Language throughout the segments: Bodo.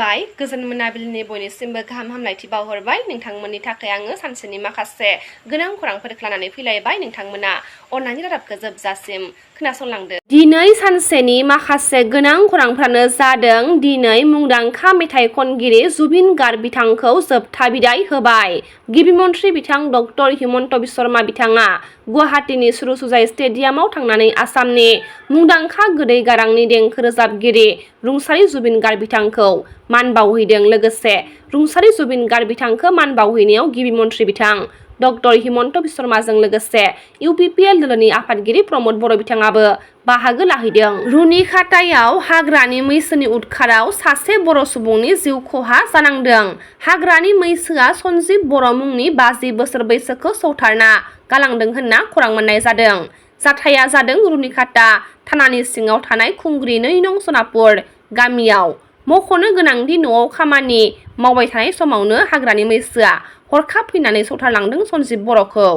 खुलुमबाय गोजोन मोनाबिलिनि बयनिसिमबो गाहाम हामलायथि बावहरबाय नोंथांमोननि थाखाय आङो सानसेनि माखासे गोनां खौरांफोर लानानै फैलायबाय नोंथांमोना अननानै रादाबखौ जोबजासिम खोनासंलांदो। दिनै सानसेनि माखासे गोनां खौरांफ्रानो जादों दिनै मुंदांखा मेथाइ खनगिरि जुबिन गार्ग बिथांखौ जोबथा बिदाय होबाय। गिबि मन्थ्रि बिथां डक्टर हिमन्त बिश्व शर्मा बिथाङा गुवाहाटीनि सुरुसुजाय स्टेडियामाव थांनानै आसामनि मुंदांखा गोदै गारांनि देंखो रोजाबगिरि रुंसारि जुबिन गार्ग बिथांखौ मान बावहैदों। लोगोसे रुंसारि जुबिन गार्ग बिथांखौ मान बावहैनायाव गिबि मन्थ्रि बिथां डक्टर हिमन्त बिश्व शर्माजों लोगोसे इउपिपिएल दोलोनि आफादगिरि प्रमद बर' बिथाङाबो बाहागो लाहैदों। रुनिखातायाव हाग्रानि मैसोनि उदखाराव सासे बर' सुबुंनि जिउ खहा जानांदों। हाग्रानि मैसोआ सन्जिब बर' मुंनि 50 बोसोर बैसोखौ सौथारना गालांदों होनना खौरां मोननाय जादों। जाथाया जादों रुनिखाता थानानि सिङाव थानाय खुंग्रि 2 नं सनापुर गामियाव। मख'नो गोनांदि न'आव खामानि मावबाय थानाय समावनो हाग्रानि मैसोआ हरखाब फैनानै सौथारलांदों सन्जिब बर'खौ।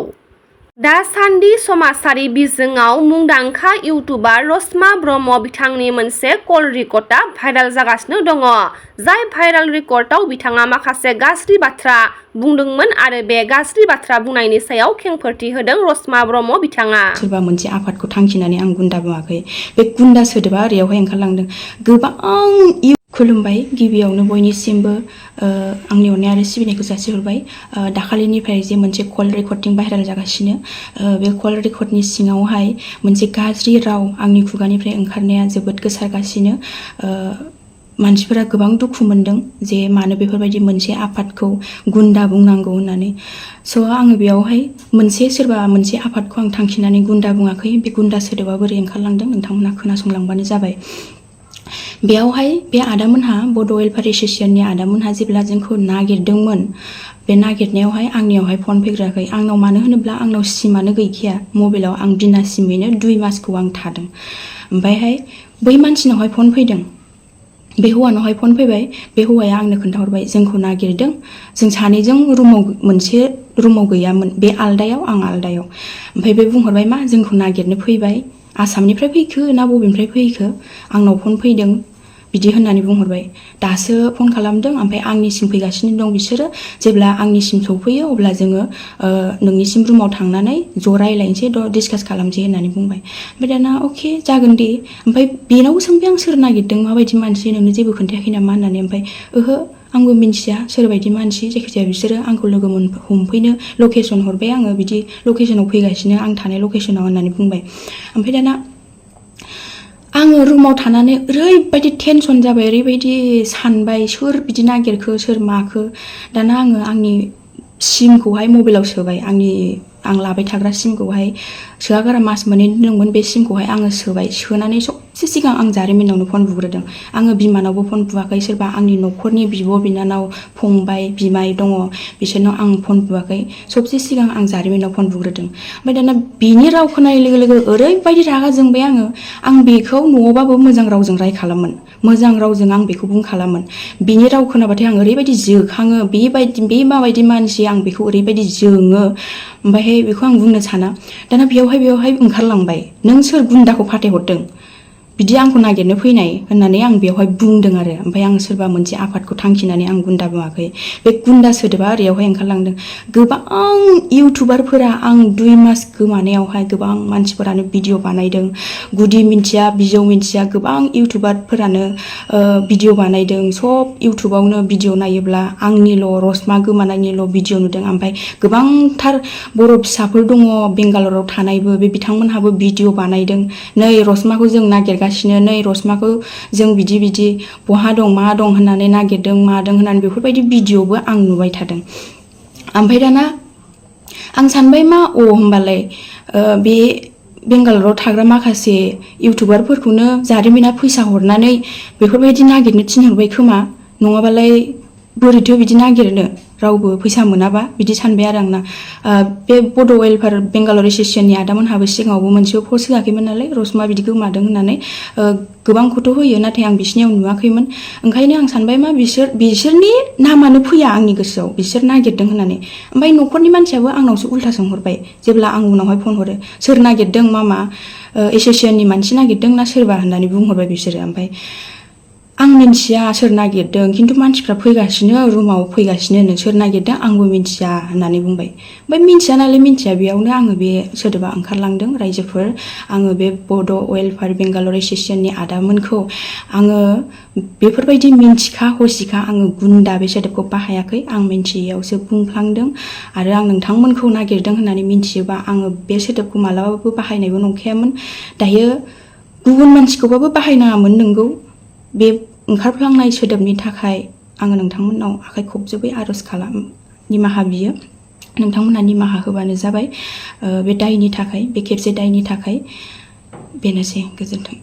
दासान्दि समाजारि बिजोङाव मुंदांखा इउटुबार रसमा ब्रह्म बिथांनि मोनसे कल रेकर्डआ भाइरेल जागासिनो दङ। जाय भाइरेल रेकर्डआव बिथाङा माखासे गाज्रि बाथ्रा बुंदोंमोन आरो बे गाज्रि बाथ्रा बुंनायनि सायाव खेंफोरथि होदों रसमा ब्रह्म बिथाङा। सोरबा मोनसे आफादखौ थांखिनानै आं गुन्दा बुङाखै। बे गुन्दा सोदोबा ओरैयावहाय ओंखारलांदों। गोबां खुलुमबाय गिबियावनो बयनिसिमबो आंनि अननाय आरो सिबिनायखौ जासिहरबाय। दाखालिनिफ्राय जे मोनसे कल रेकर्डिं भाइरेल जागासिनो बे कल रेकर्डनि सिङावहाय मोनसे गाज्रि राव आंनि खुगानिफ्राय ओंखारनाया जोबोद गोसारगासिनो। मानसिफोरा गोबां दुखु मोनदों जे मानो बेफोरबायदि मोनसे आफादखौ गुन्दा बुंनांगौ होननानै। स' आङो बेयावहाय सोरबा मोनसे आफादखौ आं थांखिनानै गुन्दा बुङाखै। बे गुन्दा सोदोबा बोरै ओंखारलांदों नोंथांमोनहा खोनासंलांबानो जाबाय। बेयावहाय बे आदामोनहा बड' वेलफेयार एस'सियेसननि आदामोनहा जेब्ला जोंखौ नागिरदोंमोन बे नागिरनायावहाय आंनियावहाय फन फैग्राखै। आंनाव मानो होनोब्ला आंनाव सिमानो गैखाया मबाइलाव। आं बिना सिमैनो 2 मासखौ आं थादों। ओमफ्रायहाय बै मानसिनावहाय फन फैदों। बे हौवानावहाय फन फैबाय। बे हौवाया आंनो खोन्थाहरबाय जोंखौ नागिरदों। जों सानैजों मोनसे रुमाव गैयामोन। बे आलदायाव आं आलदायाव। ओमफ्राय बे बुंहरबाय मा जोंखौ नागिरनो फैबाय। आसामनिफ्राय फैखो ना बबेनिफ्राय फैखो आंनाव फन फैदों बिदि होननानै बुंहरबाय। दासो फन खालामदों ओमफ्राय आंनिसिम फैगासिनो दं बिसोरो। जेब्ला आंनिसिम सौफैयो अब्ला जोङो नोंनिसिम रुमाव थांनानै ज' रायलायनोसै डिसकास खालामसै होननानै बुंबाय। ओमफ्राय दाना अके जागोन दे। ओमफ्राय बेनावबो सोंबाय आं सोर नागिरदों माबायदि मानसि नोंनो जेबो खोन्थायाखै नामा होननानै। ओमफ्राय ओहो आंबो मिन्थिया सोरबायदि मानसि जायखिजाया बिसोरो आंखौ लोगो हमफैनो लकेसन हरबाय। आङो बिदि लकेसनाव फैगासिनो आं थानाय लकेसनाव होननानै बुंबाय। ओमफ्राय दाना आङो रुमाव थानानै ओरैबायदि टेनसन जाबाय ओरैबायदि सानबाय सोर बिदि नागिरखो सोर माखो। दाना आङो आंनि सिमखौहाय मबाइलाव सोबाय। आं लाबाय थाग्रा सिमखौहाय सोआगारा मास मोननै दोनदोंमोन। बे सिमखौहाय आङो सोबाय। सोनानै सबसे सिगां आं जारिमिनावनो फन बुग्रोदों। आङो बिमानावबो फन बुआखै। सोरबा आंनि न'खरनि बिब' बिनानाव फंबाय बिमाय दङ बिसोरनाव आं फन बुआखै। सबसे सिगां आं जारिमिनाव फन बुग्रोदों। ओमफ्राय दाना बिनि राव खोनानाय लोगो लोगो ओरैबायदि रागा जोंबाय आङो। आं बेखौ न'आवबाबो मोजां रावजों रायखालामोन। मोजां रावजों आं बेखौ बुंखालामोन। बिनि राव खोनाबाथाय आं ओरैबायदि जोखाङो। बे माबायदि मानसि आं बेखौ ओरैबायदि जोङो। ओमफ्रायहाय बेखौ आं बुंनो साना। दाना बेयावहाय ओंखारलांबाय नों सोर गुन्दाखौ फाथायहरदों बिदि आंखौ नागिरनो फैनाय होननानै आं बेवहाय बुंदों आरो। ओमफ्राय आं सोरबा मोनसे आफादखौ थांखिनानै आं गुन्दा बुङाखै। बे गुन्दा सोदोबा ओरैयावहाय ओंखारलांदों। गोबां इउटुबारफोरा आं 2 मास गोमानायावहाय गोबां मानसिफोरानो भिडिअ बानायदों। गुदि मिन्थिया बिजौ मिन्थिया गोबां इउटुबारफोरानो भिडिअ बानायदों। सब इउटुबावनो भिडिअ नायोब्ला आंनिल' रसमा गोमानायनिल' भिडिअ नुदों। ओमफ्राय गोबांथार बर' फिसाफोर दङ बेंगालराव थानायबो बे बिथांमोनहाबो भिडिअ बानायदों। नै रसमाखौ जों नागिरगासिनो नै रसमाखौ जों बिदि बहा दं मा दं होननानै नागिरदों मादों होननानै बेफोरबायदि भिडिअबो आं नुबाय थादों। ओमफ्राय दाना आं सानबाय मा होमबालाय बे बेंगालराव थाग्रा माखासे इउटुबारफोरखौनो जारिमिना फैसा हरनानै बेफोरबायदि नागिरनो थिनहरबाय खोमा। नङाबालाय बोरैथो बिदि नागिरनो रावबो फैसा मोनाबा बिदि सानबाय आरो आंना। बे बड' वेलफेयार बेंगालर एस'सियेसननि आदामोनहाबो सिगाङावबो मोनसेबो पस्ट होआखैमोन नालाय रसमा बिदि गोमादों होननानै। गोबांखौथ' होयो नाथाय आं बिसिनियाव नुवाखैमोन। ओंखायनो आं सानबाय मा बिसोरनि नामानो फैया आंनि गोसोआव बिसोर नागिरदों होननानै। ओमफ्राय न'खरनि मानसियाबो आंनावसो उल्था सोंहरबाय जेब्ला आं उनावहाय फन हरो सोर नागिरदों मामा एस'सियेसननि मानसि नागिरदों ना सोरबा होननानै बुंहरबाय बिसोरो। ओमफ्राय आं मिन्थिया सोर नागिरदों खिन्थु मानसिफ्रा फैगासिनो रुमाव फैगासिनो नोंसोर नागिरदों आंबो मिन्थिया होननानै बुंबाय ओमफ्राय मिन्थिया नालाय मिन्थिया बेयावनो आङो बे सोदोबा ओंखारलांदों रायजोफोर आङो बे बड' वेलफेयार बेंगालर एस'सियेसननि आदामोनखौ आङो बेफोरबायदि मिन्थिखा हसिखा आङो गुन्दा बे सोदोबखौ बाहायाखै आं मिन्थियैयावसो बुंफ्लांदों आरो आं नोंथांमोनखौ नागिरदों होननानै मिन्थियोबा आङो बे सोदोबखौ मालाबाबो बाहायनायबो नंखायामोन दायो गुबुन मानसिखौबाबो बाहायनाङामोन नोंगौ बे ओंखारफ्लांनाय सोदोबनि थाखाय आङो नोंथांमोननाव आखाइ खबजोबै आर'ज खालाम निमाहा बियो नोंथांमोनहा निमाहा होबानो जाबाय बे दायनि थाखाय बे खेबसे दायनि थाखाय बेनोसै गोजोन्थों